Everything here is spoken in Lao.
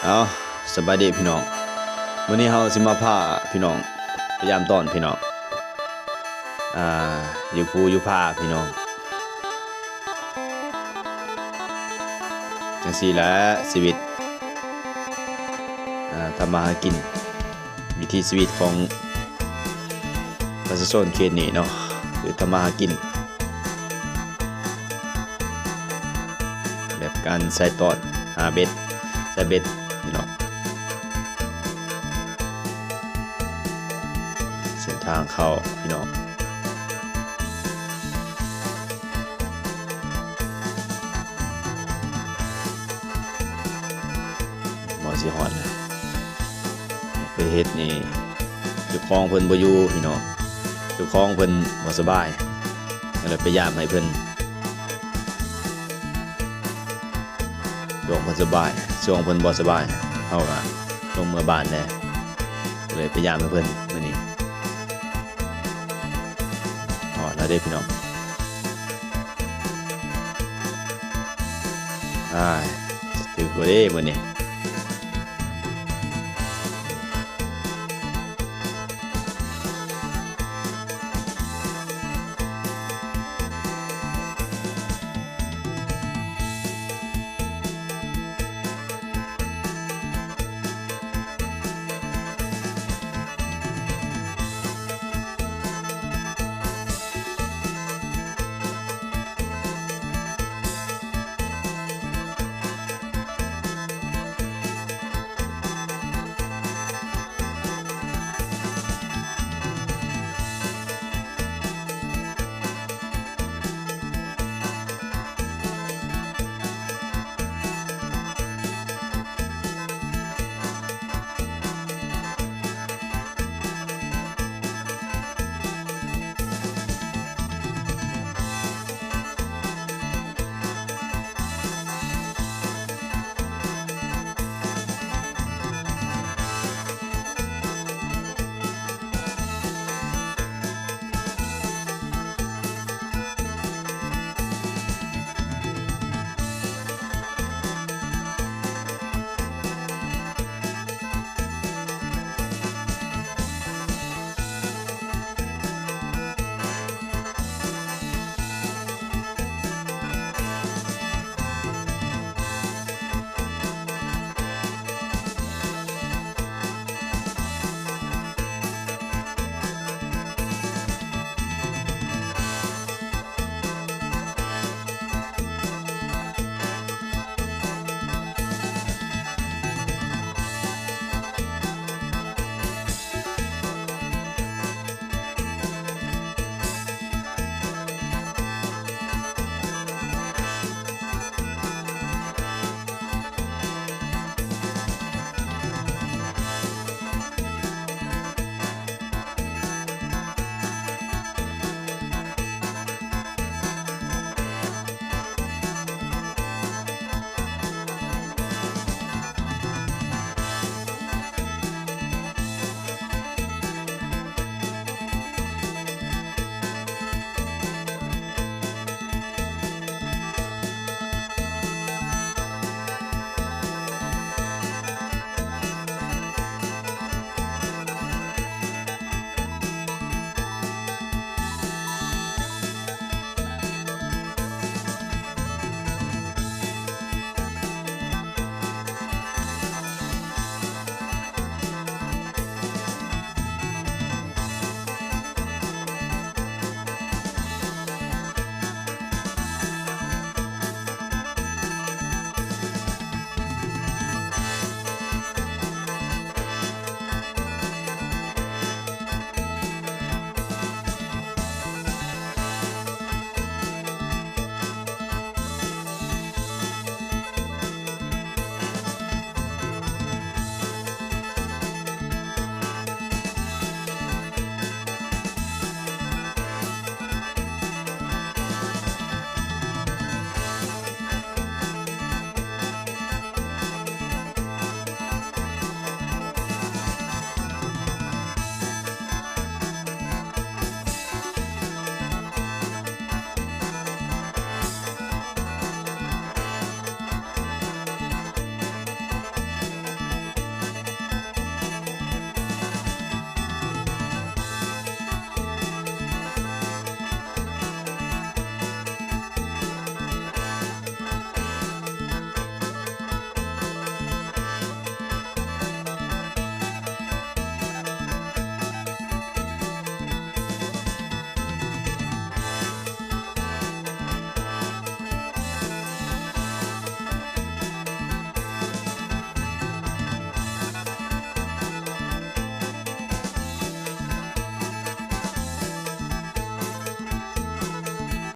ເອົາ ສະບາຍດີພີ່ນ້ອງ, ມື້ນີ້ເຮົາຊິມາພາພີ່ນ້ອງໄປຢາມຕອນພີ່ນ້ອງ ອ່າ ຢູ່ພູຢູ່ຜາພີ່ນ້ອງ. ຈັ່ງຊີ້ແຫຼະຊີວິດ ອ່າ ທຳມາຫາກິນ ວິຖີຊີວິດຂອງປະຊາຊົນເຂດນີ້ເນາະ ຄືທຳມາຫາກິນ ແບບການໃສ່ຕອນ ຫາເບັດ ໃສ່ເບັດພີ່ນ້ອງ. ເສັ້ນທາງເຂົ້າພີ່ນ້ອງ ບໍ່ຊິຮອດແລ້ວ ໄປເຮັດນີ້ ເຈົ້າຂອງເພິ່ນບໍ່ຢູ່ພີ່ນ້ອງ, ເຈົ້າຂອງເພິ່ນບໍ່ສະບາຍ ກໍເລີຍໄປຢາມໃຫ້ເພິ່ນ. ຊ່ວງເພິ່ນສະບາຍ ຊ່ວງເພິ່ນບໍ່ສະບາຍ ເຮົາກໍລົງເມືອບ້ານແດ່ ກໍເລີຍໄປຢາມໃຫ້ເພິ່ນມື້ນີ້. ຮອດແລ້ວເດ້ພີ່ນ້ອງ ອ້າຍ ຖືກບໍ່ເດ້ມື້ນີ້?